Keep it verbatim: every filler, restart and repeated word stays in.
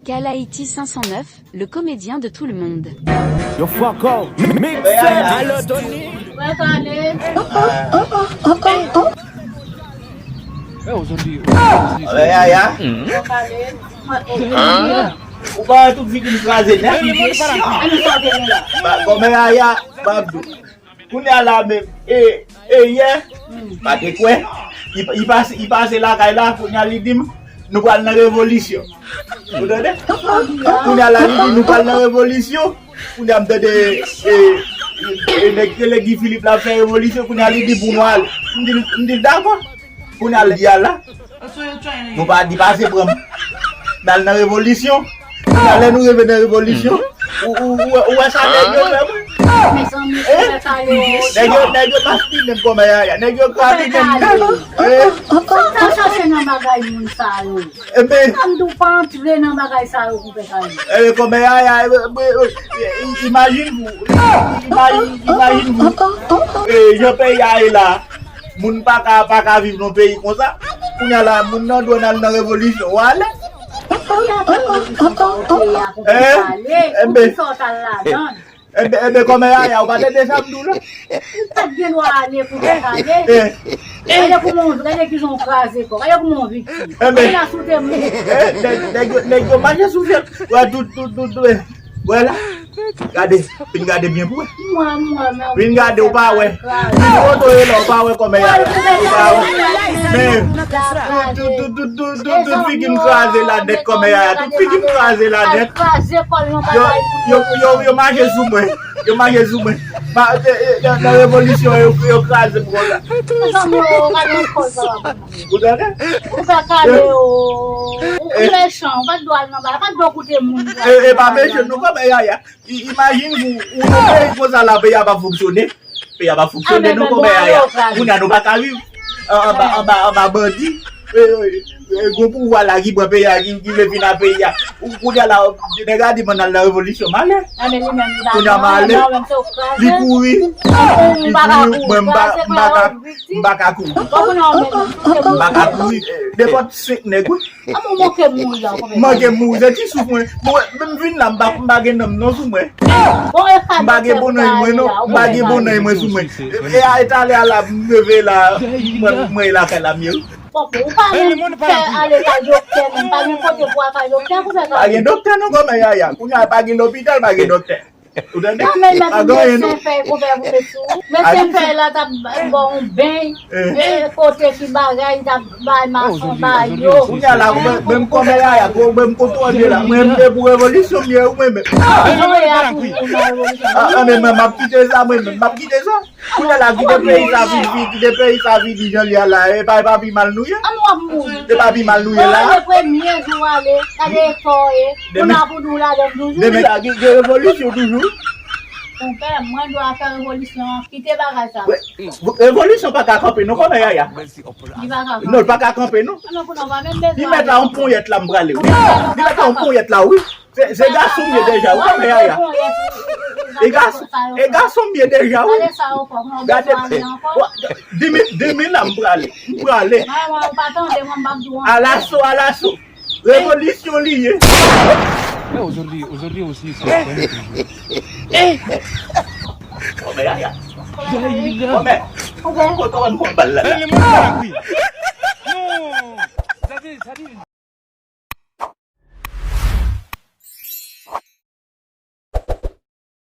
Kalaiti cinq cent neuf, le comédien de tout le monde. Yo, fuck off. Mixtape. Alò, Tony. Yaya. Ou pa wè tout figi m kraze nèt? Ba, kòmè Yaya, ba, Kounye a la menm, e, e yè, pa te kwè, li, li pase, li pase lakay la, kounye a li di m, nou pral nan revolisyon. Ou tande? Kounye a la, li di, nou pral nan revolisyon. Kounye a m tande, e, e, e nèg rele Guy Philippe la fè revolisyon, kounye a li di pou nou ale. M di, m di l dakò. Kounye a l di a la, nou pa di pase pran m. N al nan revolisyon. Kounye a lè nou rive nan revolisyon, ou, ou, ou, ou wè sa nèg yo fè mwen? Mezanmi, eh? Nèg yo, nèg yo maspinen m kòmè Yaya. Nèg yo kraze m. Eh? Sa w ta chache nan bagay moun sa yo? Ebyen, m di w pa antre nan bagay sa yo pou fè sa yo. Eh, kòmè Yaya, eh, eh, eh, imajine w, imajine, imajine w, eh, jan peyi a ye la. Moun pa ka, pa ka viv nan peyi konsa. Kounye a la, moun nan dwe al nan revolisyon. W ale. Enben, enben, kòmè Yaya, ou pa tande sa m di w la? Ou pa t gen dwa ale pou w t ale. Gade kouman w, gade kijan w kraze kò. Gade kouman w viktim. Enben, nèg, nèg yo, nèg yo mache sou fyèl. Wè, tout, tout, tout, tout. Wè la. Gade, vin gade byen pou wè. Vin gade, ou pa wè. Vin foto yo la, ou pa wè kòmè Yaya. Ou pa wè. Men, tout, tout, tout figi m kraze la nèt kòmè Yaya. Tout figi m kraze la nèt. Yo, yo, yo, yo mache sou mwen. Yo mache sou mwen. Nan revolisyon, yo, yo kraze m konsa. Ou tande? Ou fè kale, o. Ou mechan, ou pa t dwe al nan bagay, pa t dwe koute moun. E, e pa mechan, non, kòmè Yaya. I-, imajine w, ou nan peyi konsa la, peyi a p ap fonksyone. Peyi a p ap fonksyone, non, kòmè Yaya. Kounye a nou pa ka viv. An-, anba, anba, anba bandi. E, e, e, gon pouvwa la ki pran peyi a, ki, ki vle vin a peyi a. Ou, kounye a la, nèg la di m ann al nan revolisyon, m ale. Kounye a m ale. Li kouri. Li kouri, mwen m pa, m pa ka, m pa ka kouri. M pa ka kouri. Nenpòt senk nèg, wi. Manke mouri, se ti souf mwen. Bon, m vin la, m pa, m pa gen nanm non sou mwen. M pa gen bon nan mwen non. M pa gen bon nan mwen sou mwen. E, e a, e talè a la, m leve la, mwen, mwen e lakay la m ye wi. Pòpou, ou pa menm fè ale kay doktè menm, pa gen kote pou al kay doktè pou fè kay. Pa gen doktè non, kòmè Yaya. Kounye a pa gen lopital, pa gen doktè. Ou tande? Pa gen medsen fèy pou fè pou met sou. Medsen fèy la t ap ba w yon beny. E kote ki bagay, t ap bay mason ba yo. Kounye a la, menm kòmè Yaya, menm kote w ap ye la, mwen m te pou revolisyon m ye wi mwen menm. Mwen m ap kite sa mwen menm, m ap kite sa. Kounye a la, kite peyi sa vin, vin, kite peyi sa vin di jan l ye a la, e pa, e pa pi mal nou ye? An nou ap mouri. E pa pi mal nou ye la? Bon, e premye jou ale, gade efò e, moun ap ou dou ladan toujou. Demen la, gen, gen revolisyon toujou. Konpè, mwen dwe fè revolisyon an, kite bagay sa. Revolisyon pa ka kanpe non, kòmè Yaya. Li pa ka kanpe. Non, l pa ka kanpe non. An nou konnen w pa menm bezwen. Li mèt la yon ponyèt la, m prale wi. Li mèt la yon ponyèt la wi. Se, se gason m ye deja, ou konnen Yaya. E gason, e gason m ye deja, wi. Gade, demen, demen la, m prale, m prale. Alaso, alaso. Revolisyon li ye. Kòmè Yaya. Kòmè. Kote w wè m pran bal la, la?